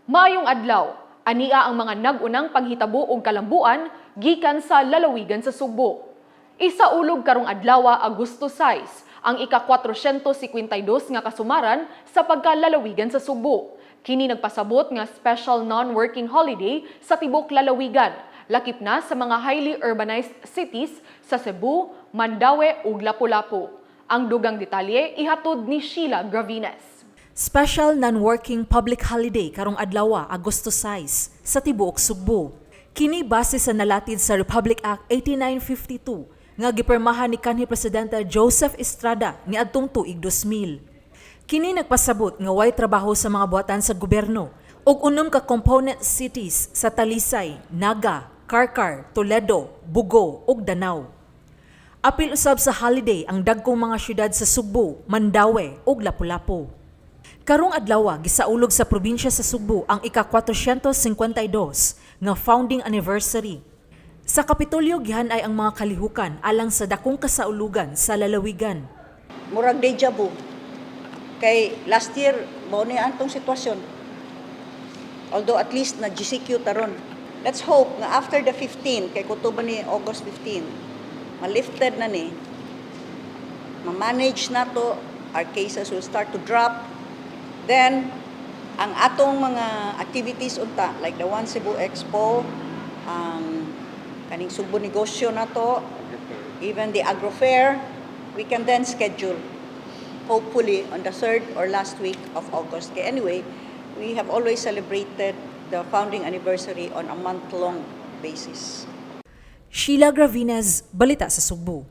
Maayong adlaw, ania ang mga nag-unang panghitabo og kalambuan gikan sa lalawigan sa Sugbo. Isaulog karong adlaw, Agosto 6, ang ika-452 nga kasumaran sa pagkalalawigan sa Sugbo. Kini nagpasabot nga special non-working holiday sa tibok lalawigan, lakip na sa mga highly urbanized cities sa Cebu, Mandaue ug Lapu-Lapu. Ang dugang detalye ihatod ni Sheila Gravines. Special non-working public holiday karong adlaw, Agosto 6, sa tibuok Sugbo. Kini base sa nalatid sa Republic Act 8952 nga gipirmahan ni kanhi Presidente Joseph Estrada niadtong tuig 2000. Kini nagpasabot nga way trabaho sa mga buhatan sa gobyerno ug unom ka component cities sa Talisay, Naga, Carcar, Toledo, Bogo ug Danao. Apil usab sa holiday ang dagkong mga syudad sa Sugbo, Mandaue ug Lapu-Lapu. Karong adlaw, gisaulog sa probinsya sa Sugbo ang ika-452 nga founding anniversary. Sa Kapitolyo gihanay ang mga kalihukan alang sa dakong kasaulugan sa lalawigan. Murag deja vu. Kay last year, mao ni antong sitwasyon. Although at least na GCQ taron. Let's hope nga after the 15, kay kutob ni August 15, malifted na ni, ma-manage na to, our cases will start to drop. Then, ang atong mga activities unta, like the One Cebu Expo, ang kaning Sugbo Negosyo na to, even the Agro Fair, we can then schedule hopefully on the third or last week of August. Kay anyway, we have always celebrated the founding anniversary on a month-long basis. Sheila Gravines, Balita sa Sugbo.